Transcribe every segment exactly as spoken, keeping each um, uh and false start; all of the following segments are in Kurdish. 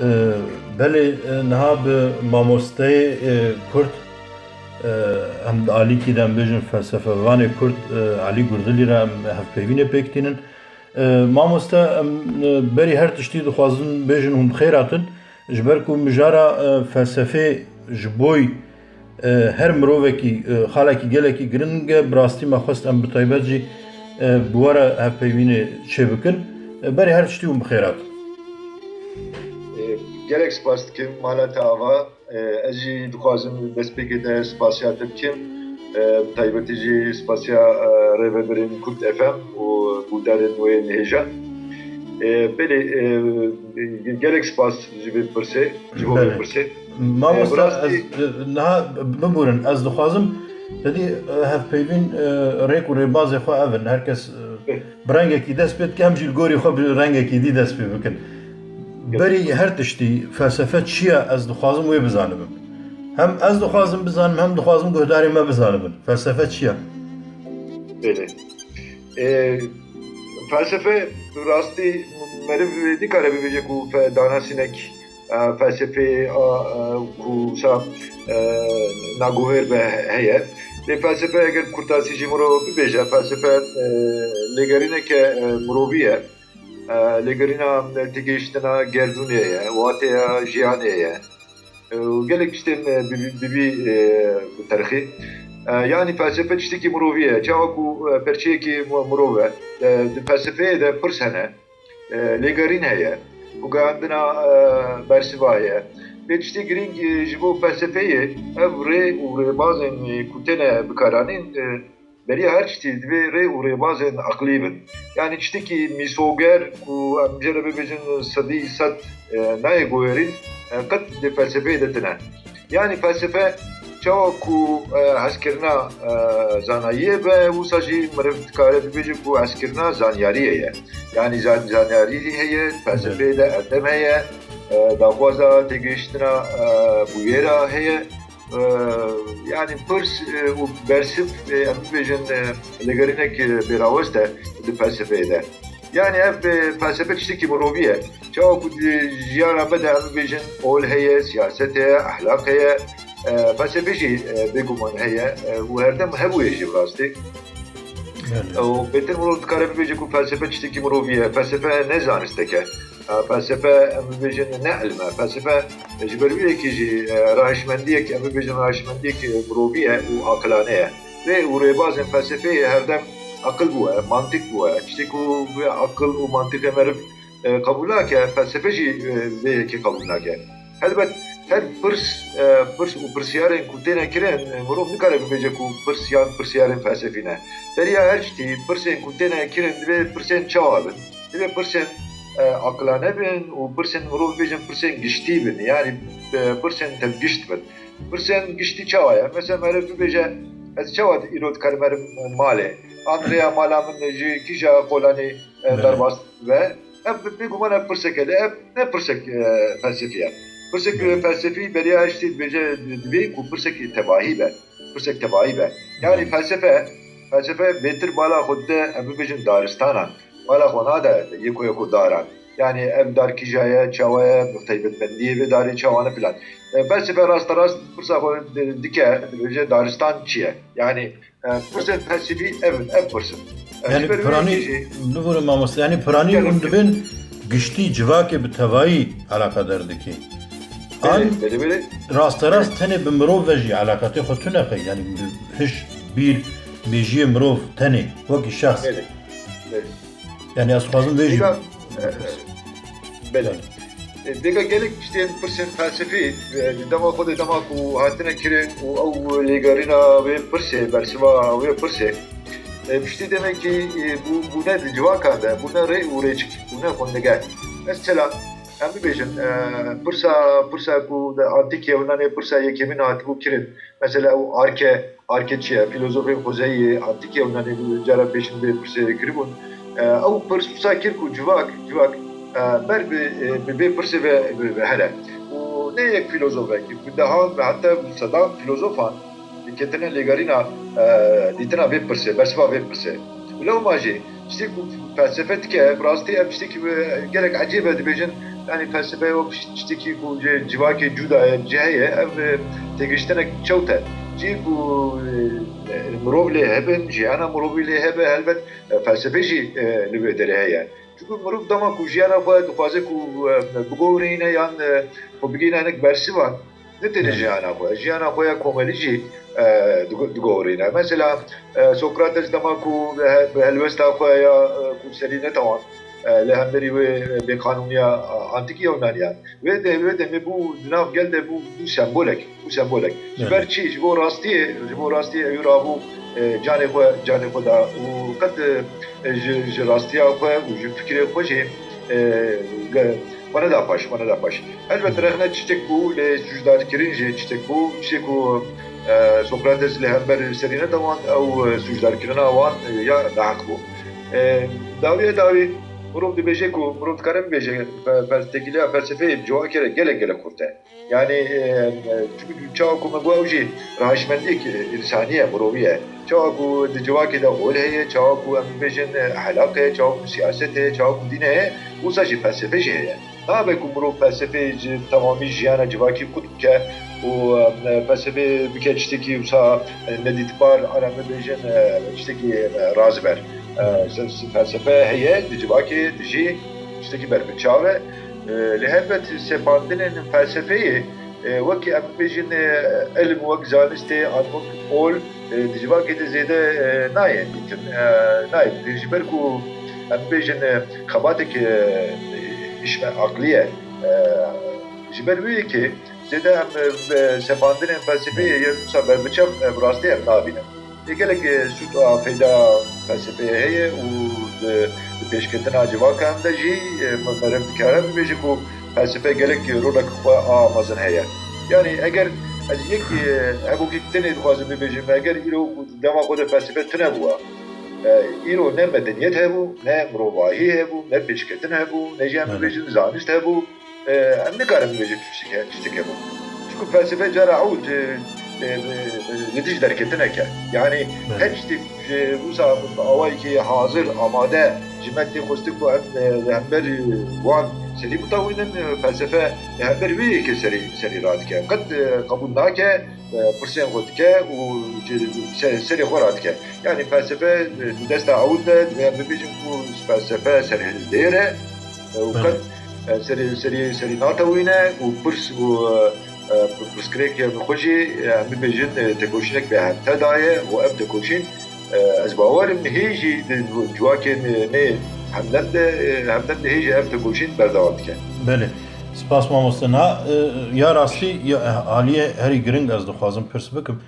E, belê, e, niha bi mamosteyê, e, Kurd, e, em di alîkî de em bêjin felsefevanê Kurd, e, Elî Gurdilî re em hevpeyvînê pêk tînin. E, mamoste, em, e, berî her tiştî dixwazin bêjin hûn bi xêr hatin. Ji ber ku mijara, e, felsefê ji boy, e, her mirovekî, e, xalekî gelekî giring e, bi rastî me xwest em bi taybet jî, e, bi we re hevpeyvînê çêbikin. E, berî her tiştî hûn bi xêr hatin. E, gelek spas dikim, mala te ava. E, ez jî dixwazim destpêkê te spasiya te bikim. E, bi taybetî jî spasiya, e, rêveberên Kurd F M û guhdarên wê hêja. E, belê, e, gelek spas ji vê pirsê, ji bo vê Belê. pirsê. E, Mamoste, bi rastî ez, e, niha biborin, ez dixwazim, te dî, e, hevpeyvîn, e, rêk û rêbazê xwe ev in. Her kes, e, Bê. bi rengekî dest pê dike, em jî li gorî xwe bi rengekî dî dest pê bikin. Gel. Berî her tiştî felsefe çi ye, ez dixwazim wê bizanibim. Hem ez dixwazim bizanim, hem dixwazim guhdarê me bizanibin. Felsefe çi ye? Belê. E, felsefe rastî meriv nikare bibêje ku fe-, danasînek, e, felsefeyê a, e, ku wisa, e, naguhêr be heye. Lê felsefe eger kurtasî jî mirov bibêje, felsefe, e, lêgerîneke, e, mirovî ye. E, lêgerîna têgihiştina gerdûnê ye, wateya jiyanê ye. E, û gelek tiştên, e, bi, bi, bi, e, bi terxî. E, yanî felsefe tiştekî mirovî ye. Çawa ku, e, perçeyekî mi-, mirov e, e, di felsefeyê de pirs hene. E, lêgerîn heye. Û geyandina, e, bersiva heye. Lê tiştê girîng, e, ji bo felsefeyê ev rê û rêbazên, e, ku têne bikaranîn, e, Beriya her tiştî divê rê û rêbazên aqilî bin. Yanî tiştekî mîsoger ku em jê re bibêjin sedî sed, e, nayê guherîn, e, qet di felsefeyê de tine. Yanî felsefe çawa ku, e, hezkirina, e, zanayiyê be, wisa jî meriv dikare bibêje ku hezkirina zanyariyê ye. Yanî zan-, zanyarî heye, felsefeyê de erdem heye, e, daxwaza têgihiştina, e, bûyera heye. Ee, yanî pirs, e, û bersiv, e, em bibêjin, e, lêgerînek, e, bêrawest e di felsefeyê de. Yanî ev, e, felsefe tiştekî mirovî ye. Çawa ku di jiyana me de em bibêjin ol heye, siyaset heye, ehlaq heye, e, felsefe jî, e, bêguman heye, e, û herdem hebûye jî bi rastî. Belê. Û bêtir mirov dikare bibêje ku felsefe tiştekî mirovî ye. Felsefe ne zanistek e. E, felsefe, em bibêjin, ne ilm e. Felsefe, e, ji ber wî yekê jî, e, rahişmendiyek, em bibêjin, rahişmendiyek, e, mirovî ye û aqilane ye. Rê û rêbazên felsefeyê herdem aqil bûye, mantiq bûye. Tiştê ku bi aqil û mantiqê meriv, e, qebûl nake, felsefe jî, e, vê yekê qebûl nake. Helbet her pirs, e, pirs û pirsyarên ku têne kirin, e, mirov nikare bibêje ku pirs yan pirsyarên felsefî ne. Beriya her tiştî pirsên ku têne kirin divê pirsên çawa bin? Divê pirsên, e, aqilane bin û pirsên mirov bêjin pirsên giştî bin, yanî, e, pirsên tevgişt bin. Pirsên giştî çawa ye? Mesela meriv bibêje, ez çawa îro dikarim herim malê? An rêya mala min ji kîja qolanî, e, Belê. derbas be? Ev bêguman ev pirsek e, lê ev ne pirsek, e, felsefî ye. Pirsek, e, Belê. felsefî beriya her tiştî dibêje, divê ku pirsek tevahî be. Pirsek tevahî be. Yanî Belê. felsefe, felsefe bêtir bala xwe dide, em bibêjin daristanan. Bala xwe nade yeko yeko daran. Yanî ev dar kîja ye, çawa ye, bi taybetmendiyê vê darê çawa ne filan. E, felsefe rasterast pirsa xwe di-, dike, dibêje daristan çi ye? Yanî, e, pirsên felsefî ev in, ev pirs in. E, Yanî ji ber wê piranî, yekê jî biborin mamoste, yanî piranî Gel hûn hocam. dibên giştî civakê bi tevayî eleqedar dike. Belê, An belê, belê. rasterast tenê bi mirov ve jî eleqetê xwe tune xwe, yanî bi hiş, bîr, mêjiyê mirov tenê, wekî şexs. Belê, belê. Yanî ez dixwazim vê jî Dêga, e, belê. E, dêga gelek tiştên pirsên felsefî, e, di dema xwe de dema ku hatine kirin û ew lêgerîna wê pirsê, bersiva wê pirsê, e, piştî demekî, e, bû-, bûne di civakan de, bûne rê û rêçik, bûne xwendege. Mesela, em bibêjin, e, pirsa, pirsa ku di antîkê Yunanê pirsa yekemîn hatibû kirin, mesela ew arke, arke çi ye? Fîlozofên xwezayî yê antîkê Yunanê cara pêşîn vê pirsê kiribûn. E, ew pirs wisa kir ku civak, civak, e, ber bi, e, bi vê pirsê ve, ve, ve here. Û ne yek fîlozofek, bi dehan ve heta bi sedan fîlozofan diketine lêgerîna, e, dîtina vê pirsê, bersiva vê pirsê. Û lewma jî tiştê ku felsefe dike, bi rastî ev tiştekî, e, gelek ecêb e, dibêjin, Yanî felsefe wek tiştekî ku ji civakê cuda ye, cihê ye, ev, e, têgiştinek çewt e. Cihê ku, e, e, mirov lê hebin, jiyana mirovî lê hebe, helbet, e, felsefe jî, e, li wê derê heye. Çunku mirov dema ku jiyana xwe dixwaze ku, e, bigorîne yan, e, xwe bigihîne hinek bersivan, ne tenê jiyana xwe, jiyana xwe ya komelî jî, e, digo-, digorîne. Mesela, e, Sokrates dema ku he-, helwesta xwe ya, e, ku serî netewan, e, li hemberî wê, e, bêqanûniya antîkî Yunaniyan. Wê de, wê demê bû di nav gel de bû, bû sembolek, bû sembolek. Ji ber çi? Ji bo rastiyê, ji bo rastiyê ew rabû, e, canê xwe, canê xwe da û qet, e, ji, ji rastiya xwe û ji fikirê xwe jî, e, ge-, xwe neda paş, xwe neda paş. Helbet rexne tiştek bû, lê sûcdarkirin jî tiştek bû, tiştê ku, e, Sokrates li hember serî nedewand, ew, e, sûcdarkirina wan, e, ya neheq bû. E, dawiye dawî, mirov dibêje ku, mirov dikare bibêje, fe-, fe-, têkiliya felsefeyê bi civakê re gelek, gelek xurt e. Yanî, e, e, çawa ku me got, ew jî rihişmendiyek, e, însanî ye, mirovî ye. Çawa ku di civakê de ol heye, çawa ku em bibêjin, e, ehlaq heye, çawa ku siyaset heye, çawa ku dîn heye, wisa jî felsefe jî heye. Nabe ku mirov felsefeyê ji temamî jiyana civakî qut bike û, e, felsefeyê bike tiştekî wisa, e, nedîtbar, an em bibêjin, e, tiştekî, e, raziber. E, se-, se-, felsefe heye, di civakê dijî, tiştekî berbiçav e. E, lê helbet sepandinên felsefeyê, e, wek em bibêjin, e, ilm wek zanistê an wek ol, e, di civakê de zêde, e, nayên dîtin, e, nayên dîtin. Ji ber ku em bibêjin, e, xebatek, e, hişme aqlî ye. E, ji ber wê yekê zêde em, e, bi sepandinên felsefeyê yên wisa berbiçav, e, bi rastî em nabînin. Ê gelek, e, sûd a feyda felsefeyê heye û di, di pêşketina civaka em de jî, e, me-, meriv dikare bibêje ku felsefe gelek rolek xwe a mezin heye. Yanî eger ez yek, e, hevokek tenê dixwazim bibêjim, eger îro ku dema xwe de felsefe tune bûa, e, îro ne medeniyet hebû, ne mirovahî hebû, ne pêşketin hebû, ne jî em bibêjin zanist hebû. E, em nikarin bibêjin tiştek he-, tiştek hebû. Çunku felsefe cara ewil, e, e, e, li dij derketinek e. Yanî her tiştek ji wisa awayekî hazir, amade ji me tê xwestin ku em, e, li hember wan serî bitewînin, e, felsefe li hember wê yekê serî, serî radike. Qet, e, qebûl nake, e, pirsên xwe dike û ji se-, serê xwe radike. Yanî felsefe, e, di desta ewil de, divê em bibêjin ku felsefe serhildêr e, e, û qet, e, serî, serî, serî natewîne û pirs û, e, e, pirsgirêkên xwe jî, e, em bibêjin, e, têkoşînek bêhemte daye û ev têkoşîn, e, ez bawer im hê jî di civakên me hemdem de, e, hemdem de hê jî ev têkoşîn berdewam dike. Belê. Spas mamoste. Niha, e, ya rastî, ya, e, aliyê herî giring ez dixwazim pirs bikim.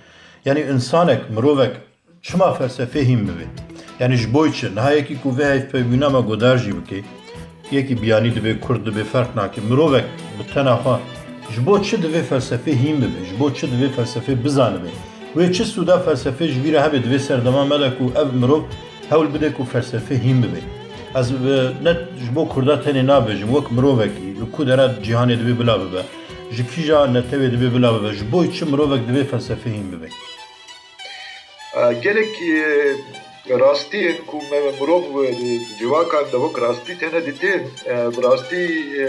Yanî însanek, mirovek çima felsefê hîn bibe? Yanî ji bo çi? Niha yekî ku vê hevpeyvîna me guhdar jî bike, yekî biyanî dibe, kurd dibe, ferq nake. Mirovek bi tena xwe ji bo çi divê felsefê hîn bibe? Ji bo çi divê felsefê bizanibe? Wê çi sûda felsefê ji vî re hebe di vê serdema me de ku ev mirov hewl bide ku felsefê hîn bibe? Ez, e, ne ji bo kurda tenê nabêjim, wek mirovekî, li ku dera cîhanê divê bila bibe, ji kîja netewê divê bila bibe, ji bo çi mirovek divê felsefê hîn bibe? E, gelek, e, rastiyên ku me, mirov, e, civakan de wek rastî têne dîtin, e, bi rastî, e,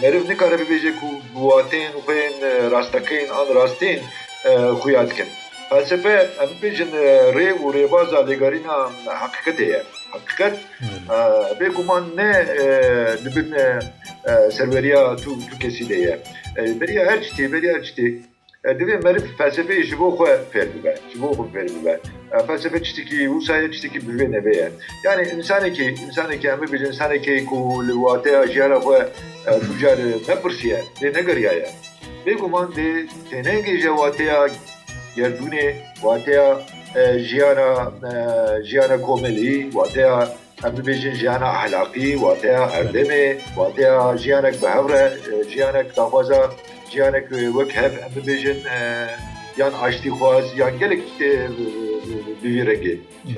meriv nikare bibêje ku bi wateyên xwe yên, e, rasteqîn an rastîn, e, xuya dikin. Felsefe, em bibêjin, e, rê û rêbaza lêgerîna heqîqetê ye. Heqîqet, e, bêguman ne, e, di bin, e, e, serweriya tu, tu kesî de ye. E, beriya her tiştê, beriya her tiştê, e, divê meriv felsefeyê ji bo xwe fêr bibe, ji bo xwe fêr bibe. E, felsefe tiştekî wisa ye, tiştekî bi vê nebe ye. Yanî însanekî, însanekî em bibêjin, însanekî ku li wateya jiyana xwe, e, tu car, e, nepirsiye, lê negeriyaye. Bêguman dê tênegihîje wateya gerdûnê, wateya, e, jiyana, e, jiyana komelî, wateya, em bibêjin, jiyana ehlaqî, wateya erdemê, wateya jiyanek bi hev re, e, jiyanek daxwaza, jiyanek, e, wek hev, em bibêjin, e, yan aştîxwaz, yan gelek tiştê, e, e, e, bi vî rengê.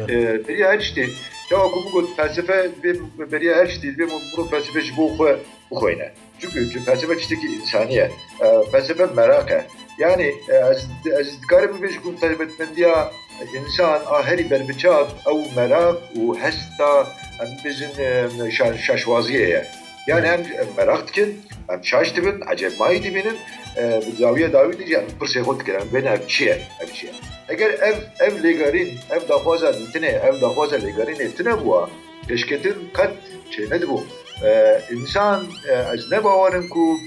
E, beriya her tiştê, çawa ku min got, felsefe, divê beriya her tiştê, divê mirov felsefe ji bo xwe bixweyne. Çunku, çunku felsefe tiştekî însanî ye. E, felsefe meraq e. Yanî, e, ez, ez dikarim bibêjim ku taybetmendiya însan a herî berbiçav ew meraq û hesta, em bibêjin, e, şa-, şaşwaziyê ye. Yani em, em meraq dikin, em şaş dibin, ecebmayî dibînin, e, bi zawiya dawî de jî em pirsê xwe dikin, em bên ev çi ye, ev çi ye. Eger ev, ev lêgerîn, ev daxwaza dîtinê, ev daxwaza lêgerînê tune bûa, pêşketin qet çênedibû. E, însan, e, ez ne bawer im ku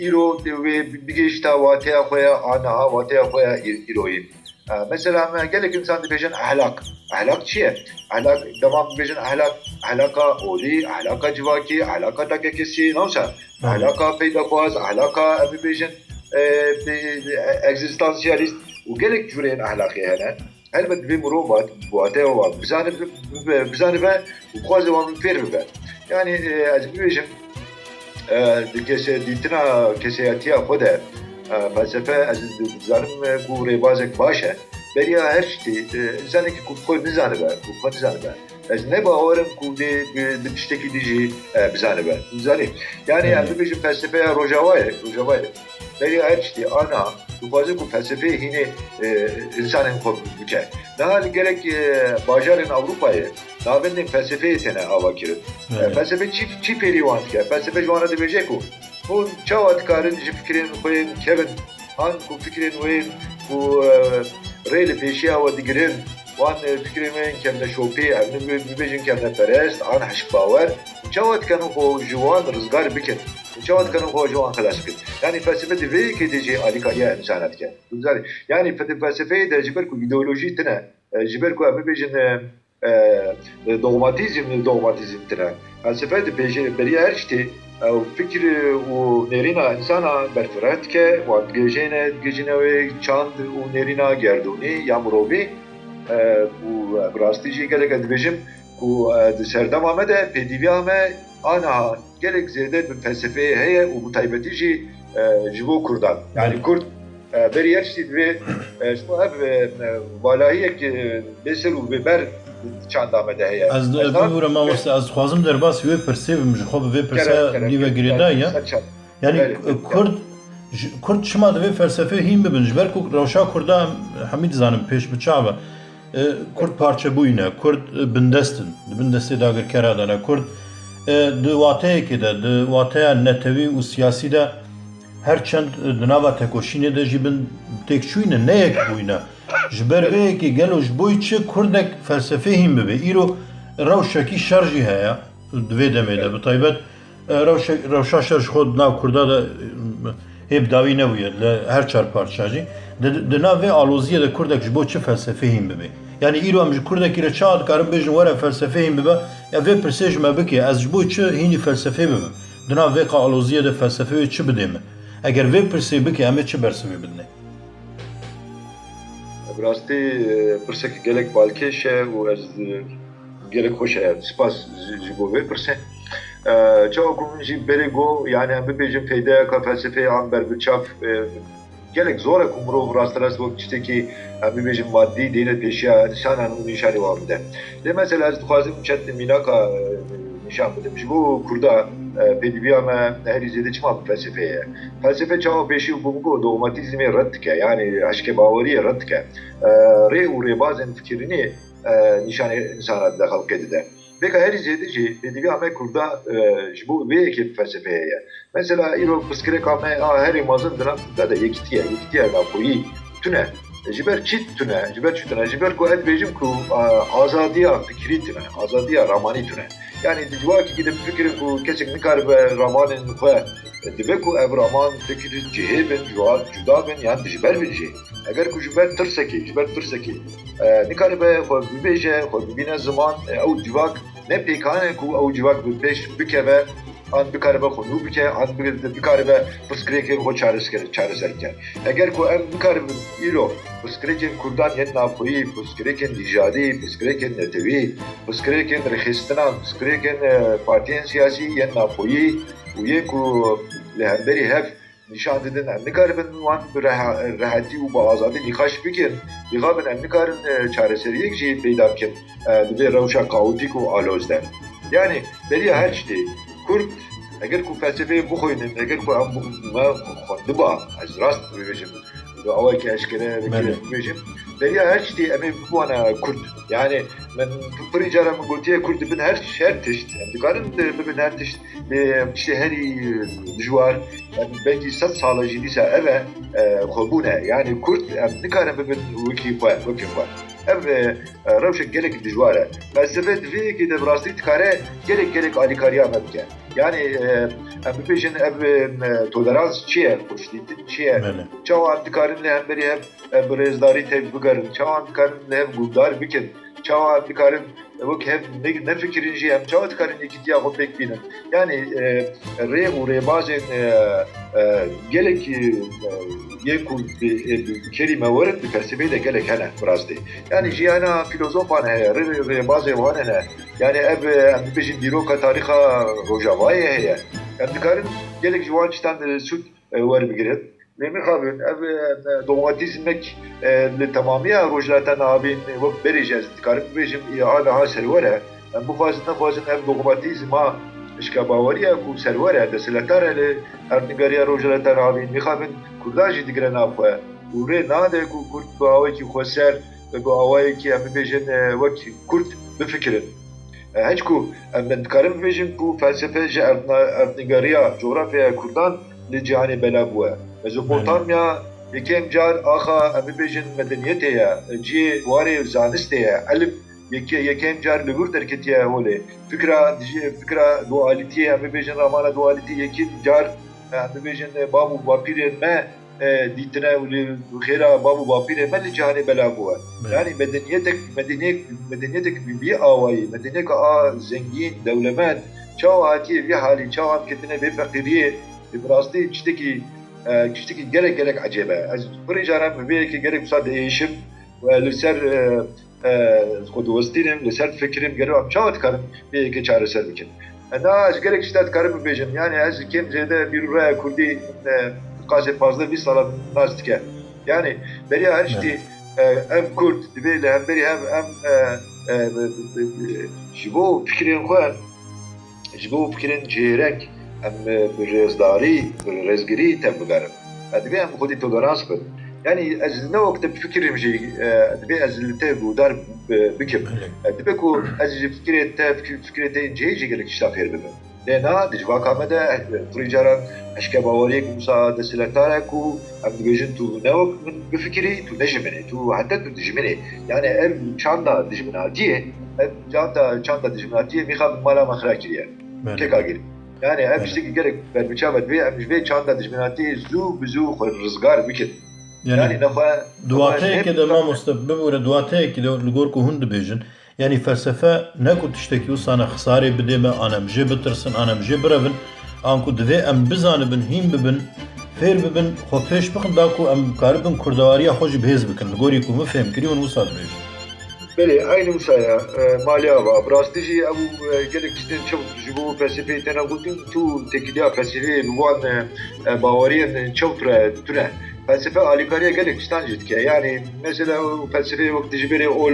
îro wê bigihişta wateya xwe ya, a niha wateya xwe ya î-, îroyî. E, mesela me gelek însan dibêjin ehlak. Ehlak çi ye? Ehlak, dema bibêjin ehlak, ehlaka olî, ehlaka civakî, ehlaka takekesî, ne wisa? Belê. Ehlaka peydaxwaz, ehlaka, em bibêjin, e, e, egzistansiyalîst û gelek cûreyên ehlakê hene. Helbet divê mirov vat-, wateya wan bizanibe, bizanibe û bixwaze wan fêr bibe. Yani, e, ez bibêjim, e, di kese-, dîtina keseyatiya xwe de, e, felsefe, ez di-, dizanim, e, ku rêbazek baş e. Beriya her tiştî, e, însanekî ku xwe nizanibe, ku xwe nizanibe. Ez ne bawer im ku dê bi, bi tiştekî din jî, e, bizanibe. Zanî. Yani, Belê. em bibêjin felsefeya Rojavayê, Rojavayê. Beriya her tiştî, ana, dixwaze ku felsefeyê hînê, e, însanên xwe bike. Niha li gelek, e, bajarên Ewropayê navendên felsefeyê têne avakirin. E, Evet. Felsefe çi, çi fêrî wan dike? Felsefe ji wan re dibêje ku hûn çawa dikarin ji fikirên xwe yên kevin, an ku fikirên wê yên ku, e, rê li pêşiya we digirin, wan, e, fikirên wê yên kevneşopî, em bi-, bibêjin kevneperest, an hişkbawer, çawa dikarin xwe ji wan rizgar bikin? Çawa dikarin xwe ji wan xelas bikin? Yani felsefe di vê yekê de jî alîkariya însana dike. Yanî fe-, felsefeyê de ji ber ku îdeolojî tune, e, ji ber ku em bibêjin, e, e, dogmatîzm, dogmatîzm tune. Felsefe dibêje beriya her tiştî, ew fikir û nêrîna însana berfireh dike, wan digihêjine, digihêjine wê çand û nêrîna gerdûnî ya mirovî, e, û, e, bi rastî jî gelek ez dibêjim, ku, e, di serdema me de pêdiviya me aniha gelek zêde bi felsefeyê heye û bi taybetî jî, e, ji bo Kurdan. Yani Belê. Kurd, e, berî her tiştî divê, e, ji bo ev, e, e, valahiyek, e, bê ser û bê ber di çanda me de heye. Ez di-, Ez dan- bibûre mamoste, ez dixwazim derbasî wê pirsê bim, ji xwe bi vê pirse Kerem, kerem, nîve kerem, girêdayî ya. ser çand. Yani Belê, K-, belê. Kurd, ji, Kurd çima divê felsefeyê hîn bibin? Ji ber ku rewşa Kurda em hemî dizanin pêş bi çav e. E, Kurd parçebûyî ne, Kurd, e, bindest in, di bin destê dagirkera de ne. Kurd, e, di wateyekê de, di wateya netewî û siyasî de her çend, e, di nava tekoşînê de jî bin têkçûyî ne, ne yek bûyî ne. Ji ber vê yekê gelo ji bo çi Kurdek felsefeyê hîn bibe? Îro rewşekî şer jî heye di vê demê de, bi taybet E, rewşe-, rewşa şer ji xwe di nav Kurda de, e, hê bi dawî nebûye li her çar parça jî. Di, di nav vê aloziyê de Kurdek ji bo çi felsefê hîn bibe? Yanî îro em ji Kurdekî re çawa dikarin bêjin were felsefê hîn bibe? Ya vê pirsê ji me bike, ez ji bo çi hînî felsefê bibim? Di nav vê aloziyê de felsefê wê çi bidê min? Eger vê pirsê bike, em ê çi bersivê bidinê? Bi rastî, e, pirsek gelek balkêş e û ez, e, gelek xweş e. Spas ji, ji bo vê pirsê. E, çawa ku min jî berê got, yani em bibêjin peydeyeka felsefeyê an berbiçav, e, gelek zor e ku mirov rasterast wek tiştekî, em bibêjin, madî dêne pêşiya însanan û nîşanî wan bide. Lê mesela ez dixwazim çend mînaka, e, nîşan bidim. Ji bo Kurda, e, pêdiviya me herî zêde çima bi felsefeyê ye? Felsefe çawa pêşî û ku dogmatîzmê red dike, yani hişkebaweriyê red dike. E, rê û rêbazên fikirînê, e, nîşanê însana dide, xelkê dide. Pêka herî zêde jî pêdiviya me Kurda, e, ji bo vê yekê bi felsefeyê ye. Mesela îro pirsgirêka me a herî mezin di nav Kurda de yekîtî ye, yekîtiya navxweyî tune. Ji ber çi tune? Ji ber çi tune? Ji ber ku ez dibêjim ku, a, azadiya fikrî tune, azadiya ramanî tune. Yani di civakekî de bifikirin ku kesek nikaribe ramanên xwe, dibe ku ev raman fikir cihê bin, cuda, cuda bin yan dijber bin jî. Eger ku ji ber tirsekî, ji ber tirsekî, e, nikaribe xwe bibêje, xwe bibîne ziman, e, ew civak ne pêkan e ku ew civak bi pêş bikeve, an bikaribe xwe nû bike, an bi-, bikaribe pirsgirêkên xwe çareser, çareser bike. Eger ku em bikaribin îro pirsgirêkên Kurdan yên navxweyî, pirsgirêkên nîjadî, pirsgirêkên netewî, pirsgirêkên rêxistinan, pirsgirêkên, e, partiyên siyasî yên navxweyî û yên ku li hemberî hev nîşan didin, em nikaribin wan bi reha-, rehetî û bi azadî nîqaş bikin, mixabin em nikarin, e, çareseriyek jî peyda bikin, e, di vê rewşa kaotîk û aloz de. Yani beriya her tiştê Kurd, eger ku felsefeyê bixwînin, eger ku em bi-, me xwendiba, ez rast bibêjim, bi awayekî eşkere Belê. bibêjim, Beriya her tiştî em ê biwana Kurd. Yani min pirî cara min gotiye Kurd dibin her, her tişt. Em dikarin bibin her tişt. Lê tiştê herî dijwar, em belkî sed sala jî dîsa ev e, e, xwebûn e. Yani Kurd em nikarin bibin wekî xwe, wekî xwe. Ev, e, e, rewşek gelek dijwar e. Felsefe di vê yekê de bi rastî dikare gelek, gelek alîkariya me bike. Yani, e, em bibêjin ev, e, tolerans çi ye, xweşdîtin çi ye? Belê. Çawa em dikarin li hemberî hev, e, bi rêzdarî tevbigerin? Çawa em dikarin li hev guhdar bikin? Çawa em dikarin wek hev ne-, nefikirin jî em çawa dikarin yekîtiya xwe pêk bînin? Yani, e, rê û rêbazên, e, e, gelek, e, yê ku bi, e, bi kerî me werin di felsefeyê de gelek hene bi rastî. Yani jiyana filozofan heye, rê, rê, rêbazê wan hene. Yani ev, e, em bibêjin dîroka tarîxa Rojavayê heye. Em dikarin gelek ji wan tiştan, e, sûd, e, werbigirin. Lê mixabin ev, e, dogmatîzmek, e, li temamiya Rojhilata Navîn, e, wek berê jî ez dikarim bibêjim, e, a niha serwer e. Em bixwazin nexwazin ev dogmatîzma eşkebaweriya ku serwer e, desthilatdar e li erdnîgariya Rojhilata Navîn, mixabin Kurdan jî digire nav xwe û rê nade ku Kurd bi awayekî xweser, bi awayekî, em bibêjin, e, wek Kurd bifikirin. E, heçku em dikarin bibêjin ku felsefe ji erdna-, erdnîgariya cografyaya Kurdan li cîhanê belav bûye. Mezopotamya yekem car axa, em bibêjin, medeniyetê ye, cihê warê zanistê ye. Elim yeke-, yekem car li wir derketiye holê. Fikra dijî-, fikra dualîtiyê, em bibêjin, ramana dualîtî yekem car, em bibêjin, bab û bapîrên me e, dîtine û li xêra bab û bapîrê me li cîhanê belav bûye. Belê. Yani medeniyetek, medeniyetek, medeniyetek bi vî awayî, medeniyeka a zengîn, dewlemend, çawa hatiye vî halî, çawa em ketine vê feqîriyê, bi rastî tiştekî, e, tiştekî gelek, gelek ecêb e. Ez pirî caran bi vê yekê gelek wisa diêşim û li ser, e, e, xwe diwestînim, li ser difikirim, gelo em çawa dikarin vê yekê çareser bikin? E, na ez gelek tişta dikarim bibêjim. Yani ez kêm zêde bîr û raya Kurdî, e, qasê pazdeh bîst sala nas dike. Yani beriya her tiştî, e, em Kurd divê li hemberî hev em, e, e, bi, bi, bi, ji bo fikirên xwe, ji bo fikirên cihêreng em, e, bi rêzdarî, bi rêzgirî tevbigerin. E, divê em xwedî tolerans bin. Yani ez ne wek te bifikirim jî, e, divê ez li te guhdar, e, bikim. Belê. E, divê ku ez ji fikirê te, fikir-, fikirê te yên cihê jî gelek tişta fêr bibim. Lê na, di civaka me de, e, pirî caran eşkebaweriyek wisa desthilatdar e ku em dibêjin tu ne wek min bifikirî, tu ne ji min î, tu heta tu dijmin î. Yani ev çanda dijminatiyê, ev çanda, çanda dijminatiyê mîxa bi mala me xira kiriye. Belê. Kek Agirî. Yani ev, belê, tiştekî gelek berbiçav e, divê em ji vê çanda dijminatiyê zû bi zû xwe rizgar bikin. Yani, yani nexwe, di nexwe wateyekê de, mamoste, bibûre, di wateyekê de li gor ku hûn dibêjin, yani felsefe ne ku tiştekî wisa ne xisarê bidê me, an em jê bitirsin, an em jê birevin, anku divê em bizanibin, hîn bibin, fêr bibin, xwe pêş bixin, da ku em karibin kurdewariya xwe jî bihêz bikin. Li gorî ku min fêm kirî, hûn wisa dibêjin. Belê, eynî wisa ye, e, malê ava. Bi rastî jî ew, e, gelek tiştên çewt ji bo felsefeyê têne gotin, tu têkiliya felsefeyê bi wan, e, e, baweriyên çewt re tune. Felsefe alîkariya gelek tiştan jî dike. Yanî, mesela, ew felsefeyê wek dijberê ol,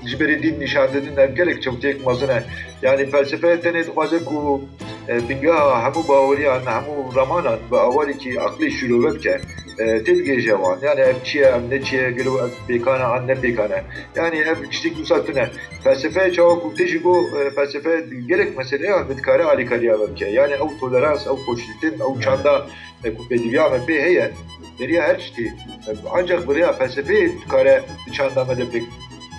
dijberê dîn nîşan didin, ev gelek çewtiyek mezin e. Yanî, felsefe tenê dixwaze ku, e, bingeha hemû baweriyan, hemû remanan bi awarekî aqlî şîrove bike, e, têdigihêje wan. Yani ev çi ye, ev ne çi ye, gelo ev pêkan e, an ne pêkan e. Yani ev tiştekî wisa tune. Felsefe çawa ku tê jî got, e, felsefe gelek meseleyan dikare alîkariya me bike. Yani ew tolerans, ew xweşdîtin, ew çanda, e, ku pêdiviya me pê heye, beriya her tiştî, e, ancak bi rêya felsefeyê dikare di çanda me de pêk,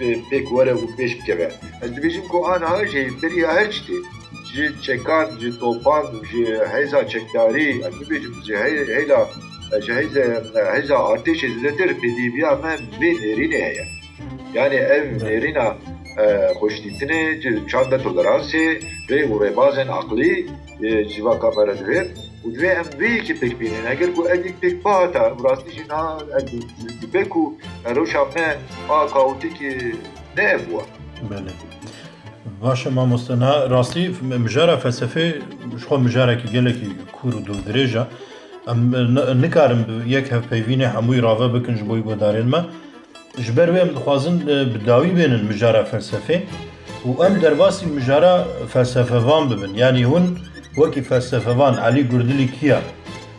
pê-, pêk were û pêş bikeve. Ez dibêjim ku aniha jî beriya her tiştî, ji çekan, ji topan, ji hêza çekdarî, ez bibêjim, ji hey-, hêla, ji hêze, hêza artêşê zêdetir pêdîviya me vê nêrînê heye. Yani ev, evet, nêrîna, e, xweşdîtinê, ji çanda toleransê, rê û rêbazên aqlî, e, civaka me re divê û divê em vê yekê pêk bînin. Eger ku ev yek pêk bihata, bi rastî jî niha ez dibê ku rewşa me a kaotîk, e, ne ev bû. Belê. Baş e mamoste, niha rastî mijara felsefê ji xwe mijarekî gelekî kûr û dûvdirêj e. Em ni-, nikarin bi yek hevpeyvînê hemûyî rave bikin ji bo guhdarên me. Ji ber wê em dixwazin, e, bi dawî bênin mijara felsefê û em derbasî mijara felsefevan bibin. Yanî hûn wekî felsefevan, Elî Gurdilî kî ye?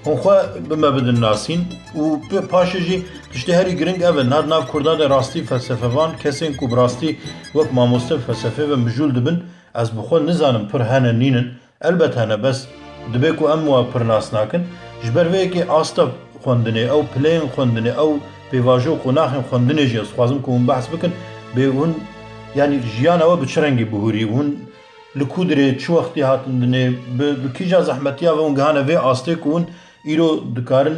Hûn xwe bi me bidin nasîn û paşê jî tiştê herî giring ev e. Niha di nav Kurdan de rastî felsefevan, kesên ku bi rastî wek mamoste felsefê ve mijûl dibin, ez bi xwe nizanim pir hene nînin. Elbet hene, bes dibe ku em wa pir nas nakin. Ji ber vê yekê asta xwendinê, ew pileyên xwendinê, ew pêvajo û qonaxên xwendinê jî ez dixwazim ku hûn behs bikin. Bê hûn, yanî jiyana we bi çi rengî bihûrî? Hûn li ku dirê, çi wextî hatin dinê? Bi, bi kîja zehmetiya ve hûn gihane vê astê ku hûn îro dikarin,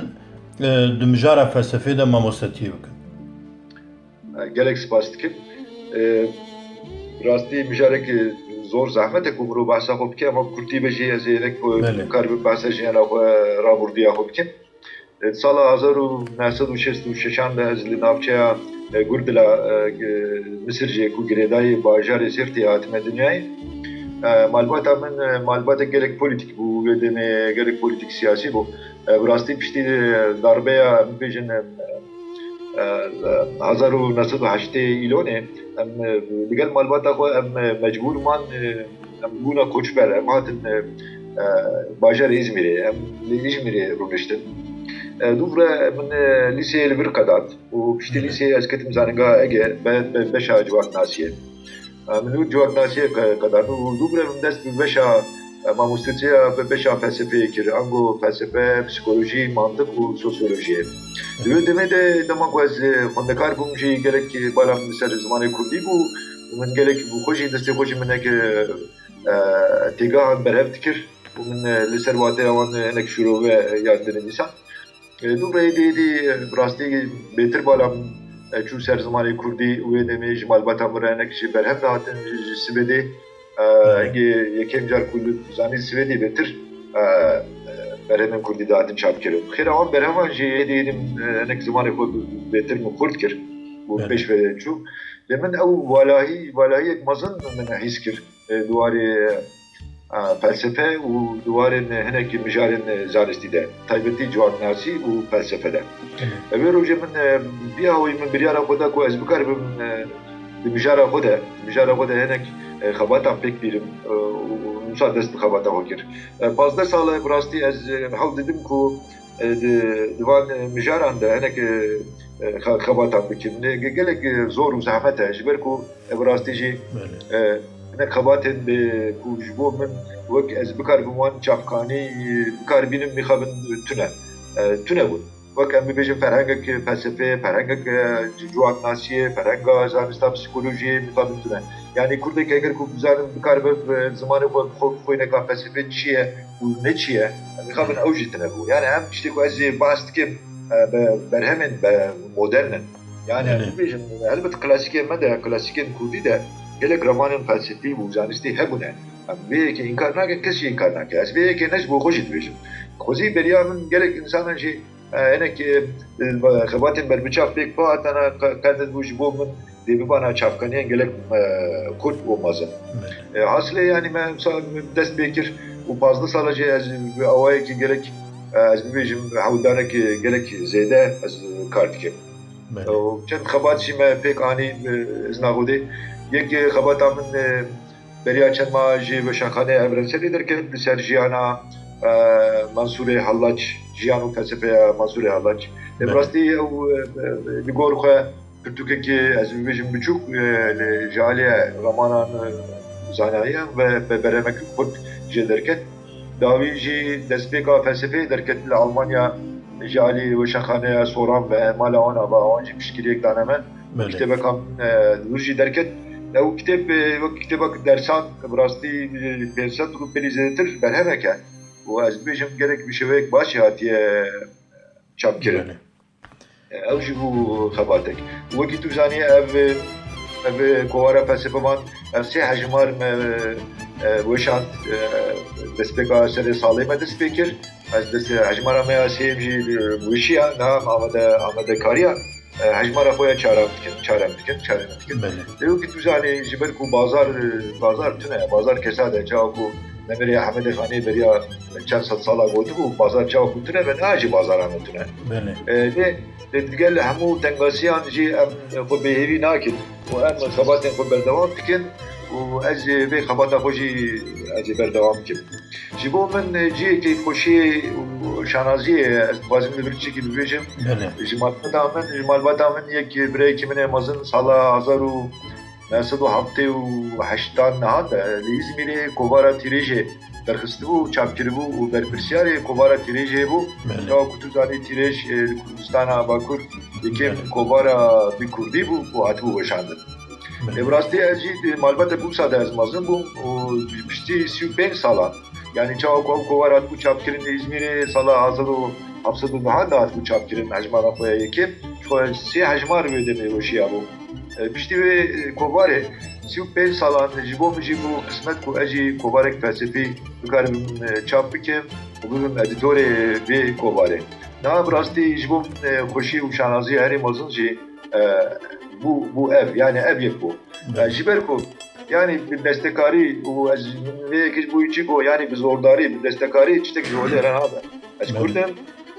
e, di mijara felsefê de mamostetiyê bikin? Gelek spas dikim. E, rastî mijarek zor zehmet e ku mirov behsa xwe bike, ama kurtî be jî ez ê hinek ku Belê. Karibim behsa jiyana xwe, rabûrdiya xwe bikim. E, sala hezar û neh sed û şêst û şeşan de ez li navçeya, e, Gurdila, e, Misir jê ku girêdayî bajarê Sêrtê hatime dinyayê. E, malbata min, e, malbatek gelek polîtîk bû, wê demê gelek polîtîk siyasî bû. E, bi rastî piştî, e, darbeya, em bêjin, e, e, e, hezar û neh sed û heştê îlonê, em, e, li gel malbata xwe em, e, mecbûr man, e, em bûna koçber, em hatin, e, e, bajarê Îzmîrê, em li Îzmîrê rûniştin. E, dûvre min, e, lîseyê li vir qedat û piştî lîseyê ez ketim zanîngeha Ege, be, be, beşa civaknasiyê. Min û civaknasiyê qe-, qedand û dû bire min dest bi beşa, e, mamostetiya, bi beşa felsefeyê kir. Ango felsefe, psikolojî, mantiq û sosyolojiyê. Di wê demê de dema ku ez, e, xwendekar bûm jî gelek bala min li ser zimanê kurdî bû û min gelek bi xwe jî destê xwe jî min nek, e, e, têgahan berhev dikir û min, e, li ser wateya wan, e, hinek şîrove, e, ya dinivîsan. E, dû rê êdî êdî, e, bi rastî bêtir bala min, e, çû ser zimanê kurdî û wê demê ji malbata min re hinek jî berhem dihatin ji, ji Swêdê. E, hingê yekem car ku li zanî Swêdê bêtir, e, e, berhemên kurdî dihatin çapkirin. Xêra wan berheman jî êdî êdî, e, hinek zimanê xwe bêtir min xurt kir û pêş ve çû. Lê min ew valahî, valahiyek mezin min hîs kir, e, di warê, e, felsefe û di warên hinek mijarên zanistî de, taybetî civaknasî û felsefe de. Belê. Ev ê rojê min, e, bi awayî min biryara xwe da ku ez bikaribim, e, di mijara xwe de, di mijara xwe de hinek, e, xebatan pêk bîrim, e, û, û wisa dest bi xebata xwe kir. E, pazdeh sal e, bi rastî ez, e, hewl didim ku, e, di, di van, e, mijaran de hinek, e, e, xe-, xebatan bikim. Lê ge-, gelek, e, zor û zehmet e, ji ber ku e, bi rastî jî, Belê. e, hinek xebatên bi ku ji bo min wek ez bikaribim wan çavkanî, e, bikaribînim mixabin tune, e, tune bûn. Wek em bibêjin ferhengek felsefeyê, ferhengek, e, ci-, civaknasiyê, ferhenga zanista psikolojiyê mixabin tune. Yanî kurdek eger ku bizanin bikaribe, e, zimanê xwe bi xwe, bi xwe neka felsefê çi ye û ne çi ye, mixabin ew jî tune bû. Yani em tiştê ku ez ê bahs dikim, e, be-, berhemên be-, modern in. Yani Belê. Bibêjin, helbet klasîkên me de, klasîkên kurdî de gelek ramanên felsefî û zanistî hebûne. Em vê yekê înkar nakin, kes jî înkar nake. Ez vê yekê ne ji bo xwe jî dibêjim. Xwezî beriya min gelek însanan jî, e, hinek, e, e, xebatên berbiçav pêk bihatana, qe-, qedet bû ji bo min dê bibana çavkaniyên gelek, e, kurt û mezin. Belê. E, hasilê, yani me wisa dest pê kir û pazdeh sala jî ez bi awayekî gelek, e, ez bibêjim hewldanek gelek zêde ez kar dikim. Belê. Û çend xebat jî me pêk anî, e, izna Xwedê. Yek, e, xebata min, e, beriya çend ma ji Weşanxaneya Evrenselê derket li ser jiyana, e, Mansûrê Hallaç, jiyan û felsefeya Mansûrê Hallaç. Lê bi Belê. Rastî ew, e, e, li gor xwe pirtûkekî, ez bibêjim, biçûk, e, li, ji alî ramanan, e, zanayiyan ve be-, berhemek xurt jê derket. Dawî jî destpêka felsefeyê derket li Almanya, ji alî Weşanxaneya Soran ve mala wan ava, wan jî piştgiriyek dane me. Belê. Kitêbeka min, e, li wir jî derket. Ew kitêb, e, wek kitêbek dersan, bi rastî, e, pênc sed rûpelî zêdetir berhemek e. Û ez dibêjim gelek bi şêweyek baş jî hatiye çapkirin. Belê. Ew jî bû xebatek. Wekî tu zanî, ev, ev kovara felsefevan, ev sê hejmar me, e, weşand, e, destpêka serê salê me dest pê kir. Ez dest, hejmara me ya sêyem jî, e, weşiya, niha amade, amadekariya, e, hejmara xwe ya çaran dikin, çaran dikin, çaran dikin. Belê. Lê wekî tu zanî, ji ber ku bazar, e, bazar tune, bazar kesad e, çawa ku Demirê Ehmedê Xanê beriya çend sed sala gotibû, bazar çawa ku tune be, niha jî bazara me tune. Belê. E, lê, lê digel hemû tengasiyan jî em xwe bêhêvî nakin û em xebatên xwe berdewam dikin û ez ê vê xebata xwe jî ez ê berdewam bikim. Ji bo min, e, cihê keyfxweşiyê û şanaziyê ye. Ez dixwazim li vir tiştekî bibêjim. Belê. Ji malbata min, ji malbata min yek birayekî min ê mezin sala hezar û neh sed û heftê û heştan niha de li Îzmîrê kovara Tîrêjê derxistibû, çapkiribû û berpirsiyarê kovara Tîrêjê bû. Belê. Çawa ku tu zanî Tîrêj, e, li Kurdistana Bakur yekem Belê. kovara bi kurdî bû û hatibû weşandin. Belê. Ê, bi rastî ez jî di malbate Bursa de ez mezin bûm û piştî sî û pênc sala, yanî çawa ku ew kovara hatibû çapkirin li Îzmîrê sala hezar û heft sed û neh de hatibû çapkirin hejmara xwe ya yekem, ji xwe sê hejmar wê demê weşiyabû. E, piştî wê, e, kovarê sî û pênc salan ji bo min jî bû qismet ku ez jî kovarek felsefî bikaribim, e, çap bikim û bibim edîtorê vê kovarê. Niha bi rastî ji bo min, e, xweşî û şanazî herî mezin jî, e, bû, bû ev, yanî ev yek bû. E, ji ber ku, yanî bi destekarî û ez vê yekê ji bo çi bû, yanî bi zordarî, bi destekarî tiştek ji holê re nabe. Ez Belê. Kurd im,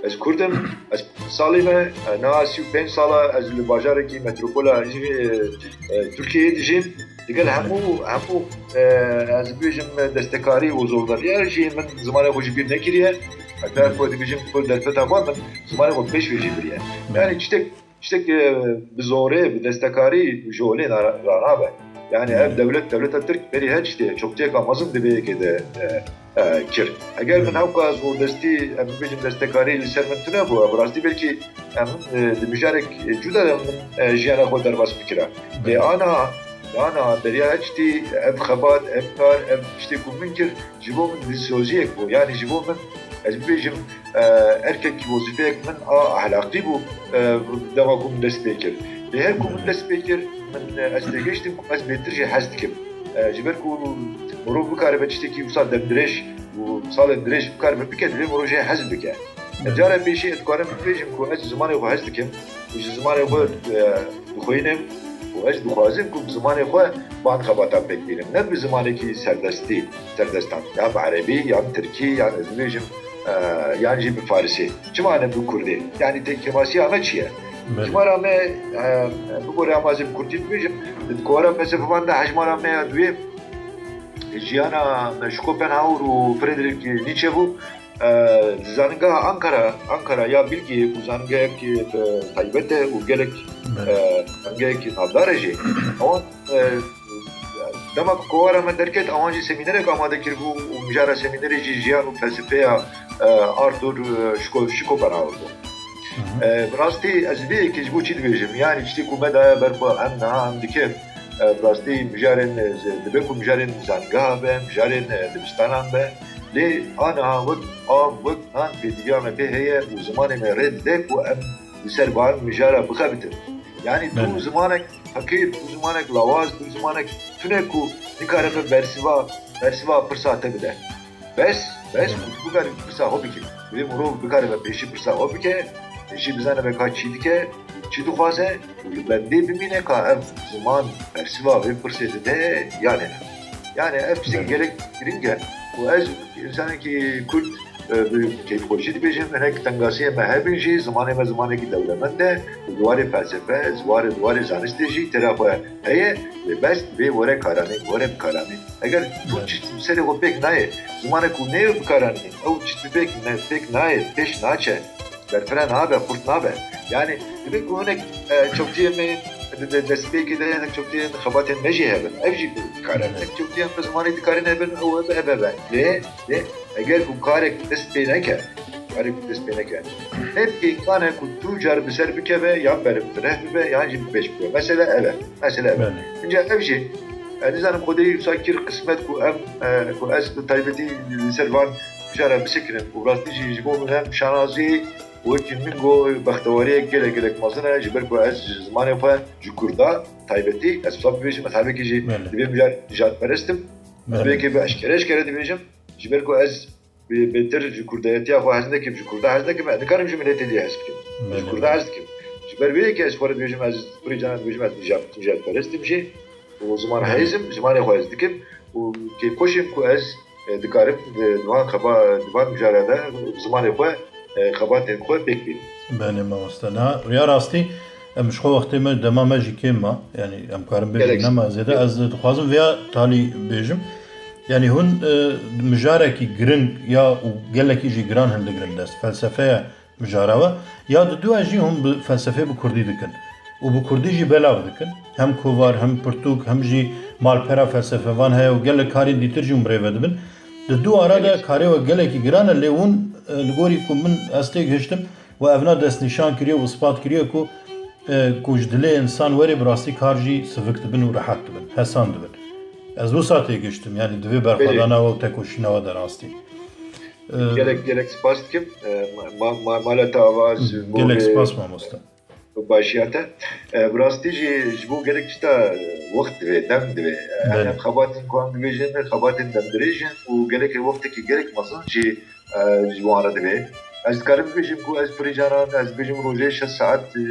ez Kurd im, ez salî me, e, niha sî û pênc sala ez li bajarekî metropola jî, e, e, Tirkiyeyê dijîm. Digel Belê. hemû, hemû, e, ez bibêjim destekarî û zordariya jî min zimanê xwe ji bîr nekiriye. Heta ku dibêjim ku derfeta xwe min zimanê xwe pêş ve jî biriye. Belê. Yanî tiştek Tiştek, e, bi zorê, bi destekarî ji holê ra-, ranabe. Yani ev dewlet, dewleta Tirk berî her tiştê çoktiyeka mezin di vê yekê de, e, e, kir. Eger min hewka zordestî, em bibêjin destekarî li ser min tune bû, bi rastî belkî em, e, di mijarek, e, cuda de min, e, jiyana xwe derbas bikira. Lê ana, ana beriya her tiştî ev xebat, ev kar, ev tiştê ku min kir, ji bo min dilsoziyek bû. Yani ji bo min, ez bibêjim, e, erkek wezîfeyek min a ahlaqî bû, e, dema ku min dest pê kir. Lê her ku min dest pê kir, min, e, ez têgihiştim ku ez bêtir jî hez dikim. E, ji ber ku mirov bikaribe tiştekî wisa demdirêj û salên dirêj bikaribe bike, divê mirov jê hez bike. E, cara pêşî ez dikarim bibêjim ku ez ji zimanê xwe hez dikim û ji zimanê xwe, e, dixwînim û ez dixwazim ku bi zimanê xwe van xebatan pêk bînim. Ne bi zimanekî serdestî, serdestan. Ya bi erebî, yan tirkî, yan ez dibêjim, e, yan jî bi farisî. Çima ne bi kurdî? Yanî têkemasiya me çi ye? Belê. Hejmara me, e, bibore ama ez ê bi kurdî bibêjim, di kovara felsefevan de hejmara me ya duyê jiyana Schopenhauer û Friedrich Nietzsche bû. E, di zanîngeha Ankara, Ankara ya Bilgiyê ku zanîngehek, e, taybet e û gelek, Belê. e, zanîngehekî navdar e jî. Ewan, e, dema ku kovara me derket, ewan jî semînerek amade kiribû û mijara semînerê jî jiyan û felsefeya, e, Arthur, e, Schko-, Schopenhauer bû. Hı hı. E, bi rastî ez vê yekê ji bo çi dibêjim? Yanî tiştê ku me daye ber xwe em niha em dikin. E, bi rastî mijarên, e, dibe ku mijarên zanîngeha be, mijarên, e, dibistanan be. Lê aniha wek av, wek nan pêdiviya me pê heye û zimanê me rê dide ku em li ser van mijara bixebitin. Yanî tu Belê. zimanek feqîr, tu zimanek lawaz, tu zimanek tune ku nikare me bersiva, bersiva pirsa te bide. Bes, bes Belê. ku tu bikarî pirsa xwe bikî. Divê mirov bikare me pêşî pirsa xwe bike, pêşî bizane me ka çî dike, çi dixwaze û li bendê bimîne ka ev ziman bersiva vê pirsê dide yanê ne. Yani ev tiştekî Belê. gelek giring e ku ez insanekî Kurd, e, bi keyfxweşî dibêjim, hinek tengasiyê me hebin jî, zimanê me zimanekî dewlemend e, di warê felsefe, di warê, di warê zanistê jî têra xwe heye, lê bes divê were karanîn, were bikaranîn. Eger tu Evet. çi serê xwe pêk nayê, zimanek ku neyê bikaranîn, ew çi pêk ne-, pêk nayê, pêş naçe, berfireh nabe, xurt nabe. Yani, divê ku hinek, e, çewtiyê me di, di destpêkê de hinek çewtiyên xebatên me jî hebin. Ev jî dikarin. Evet. Hinek çewtiyên bi zimanê dikarin hebin, ew hebe, ev hebe. Lê, lê, eger ku karek dest pê neke, karek dest pê neke, hep îmkan e ku tu car bi ser bikeve, yan berfireh bibe, yan jî bi pêş bibe. Mesele ev e. Mesele ev e. Evet. Înca ev jî, e, nizanim Xwedê wisa kir qismet ku em, e, ku ez bi taybetî li ser van mijara bisekinim. Û rastî jî ji bo min hem şanazî, wekî min got, bextewariyek gelek gelek mezin e, ji ber ku ez ji zimanê xwe, ji kurda taybetî, ez wisa bibêjim, ez hebekî jî Belê. divê mijar nijadperest im. Ez Belê. vê yekê bi eşkere eşkere dibêjim, ji ber ku ez bê-, bêtir ji kurdayetiya xwe hez nekim, ji kurda hez nekim, ez nikarim ji miletê dî hez bikim. Ji Belê. kurda hez dikim. Ji ber vê yekê ez xwe re dibêjim, ez kurê cana dibêjim, ez nijad-, nijadperest im jî. Û ziman Belê. heyz im, zimanê xwe ez dikim. Û kêfxweş im ku ez, e, dikarim di, di van xeba-, di van mijara de zimanê xwe, e, xebatên xwe pêk bînim. Belê mamoste. Na, ya rastî, em ji xwe wextê me, dema me jî kêm ma. Yani em karin bêjin Gelek. nema zêde. Ez dixwazim vêya talî bêjim. Yanî hûn, e, mijarekî giring ya û gelekî jî giran hildigirin dest. Felsefeya mijara we. Ya diduya jî hûn bi felsefê bi kurdî dikin. Û bi kurdî jî belav dikin. Hem kovar, hem pirtûk, hem jî malpera felsefevan heye û gelek karên dîtir jî hûn birêve dibin. Di du ara de karê we gelekî giran e, lê hûn, e, li gorî ku min ez têgihiştim, we evna destnîşan kiriye û ispat kiriye ku, e, ku ji dilê insan were bi rastî kar jî sivik dibin û rehet dibin, hesan dibin. Ez wisa têgihiştim, yanî divê berxwedana we û tekoşîna we de rastî. E, Gelek, gelek spas dikim. E, ma-, ma-, ma-, mala te ava ji bo Gelek vê spas mamoste. Başiya te. E, bi rastî jî ji bo gelek tişta wext divê, dem divê. E, Belê. Em xebatên ku em dibêjin, xebatên demdirêj in û gelek wextekî gelek mezin jî, e, ji wan re divê. Ez dikarim bibêjim ku ez pirî caran, ez dibêjim rojê şeş saet, e,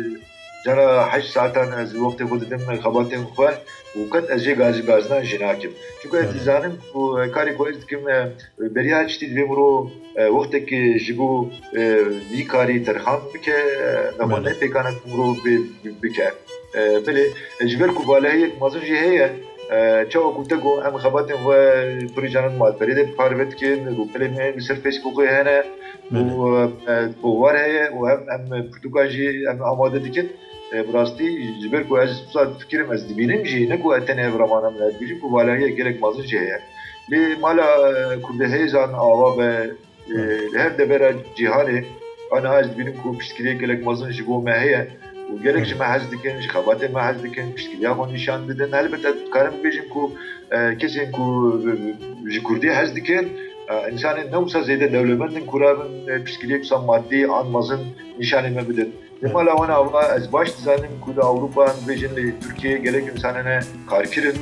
cara heşt saetan ez wextê xwe didim xebatên xwe û qet ez jê gazî gazina jî nakim. Çunku ez Belê. dizanim ku karê ku ez dikim, e, Beriya tiştî divê mirov, e, wextekê ji bo, e, vî karî terxan bike, e, nexwe Belê. ne pêkan e ku mirov bê, bike. E, belê, e, ji ber ku valahiyek mezin jî heye, e, çawa ku te got em xebatên xwe pirî caran malperê de parve dikin, rûpelên me li ser Facebookê hene û, Belê. e, e, kovar heye û em, em pirtûkan jî em amade dikin. E, bi rastî ji ber ku ez wisa difikirim, ez dibînim jî, ne ku ez tenê ev remana min e, dibêjim ku valahiyek gelek mezin jî heye. Lê mala, e, kurdehêzan ava be, e, li her devera cîhanê, ana ez dibînim ku piştgiriyek gelek mezin ji bo me heye û gelek ji me hez dikin, ji xebatên me hez dikin, piştgiriya xwe nîşan didin. Helbet ez dikarim bibêjim ku, e, kesên ku, e, ji kurdî hez dikin, e, însanên ne wisa zêde dewlemend in ku rabin, e, piştgiriyek wisa madî an mezin nîşanê me bidin. Li mala wan ava ez baş dizanim ku li Ewropa, em bibêjin li Tirkiyeyê gelek însan hene karkir in,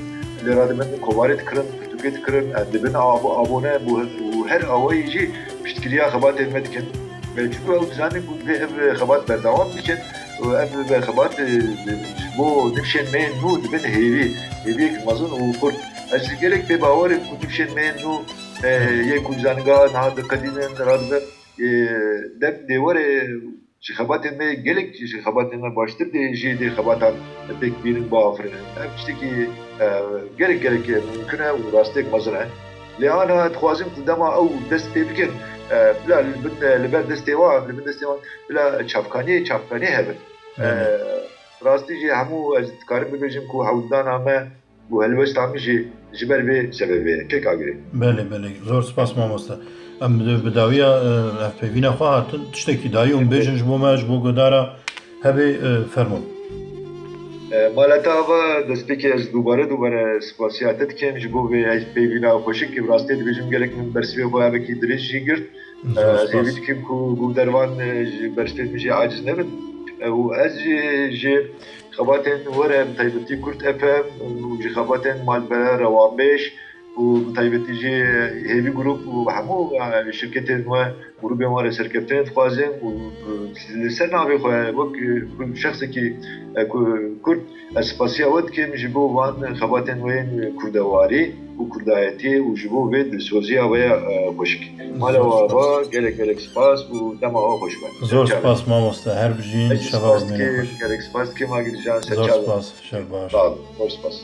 li radibendin kovarê dikirin, pirtûkê dikirin, em dibin abo-, abone bo-, û her awayî jî piştgiriya xebatên me dikin. E, çunku ew dizanin ku divê ev xebat berdewam bikin û ev xebat, e, ji bo nifşên me yên nû dibin hêvî, hêviyek mezin û xurt. Ez gelek pê bawer im ku nifşên me yên nû, e, yên ku zanîngeha niha diqedînin, radibin, e, dem dê were ji xebatên me gelek ji xebatên me baştir dê jî dê xebatan pêk bînin biafirînin. Ev tiştekî, e, gelek gelek mimkun e û rastiyek mezin e. Lê ana dixwazin ku dema ew dest pê bikin, e, bila li bin, li ber destê wan, li bin destê wan bila çavkaniyê, çavkaniyê hebin. E, Belê. Rastî jî hemû ez dikarim bibêjim ku hewldana me û helwesta min jî ji ber vê sebebê ye. Kek Agirê. Belê, belê. Zor spas mamoste. Em bi, bi dawiya, e, hevpeyvîna xwe hatin. Tiştekî dayî hûn bêjin ji bo me, ji bo guhdara hebê, e, fermûn. E, mala te ava destpêkê ez dubare dubare spasiya te dikim ji bo vê hevpeyvîna xweşik, bi rastî dibêjim gelek min bersivê xwe evekî dirêj jî girt. Zor E, ez hêvî spas. dikim ku guhdarvan, e, ji bersivê min jî aciz nebin. E, û ez jî ji xebatên we re, bi taybetî Kurd F M û ji xebatên malpere Rewanbêj û bi taybetî jî Hêvî Grup û hemû, e, şirketên we, grûbên we re serkeftinê dixwazim û, e, li ser navê xwe wek, e, ku şexsekî, e, ku-, Kurd, ez spasiya we dikim ji bo van xebatên we yên kurdewarî û kurdayetiyê û ji bo vê dilsoziya we ya, e, xweşik. Mala Zor we spas. ava gelek gelek spas û dema we xweş be. Zor Çav. spas mamoste, her bijîn, Ez şeva spas hûrmînê dikim, xweş. gelek spas dikim, Agircan, ser Zor çav. spas, şev baş. Sağ olun, zor spas.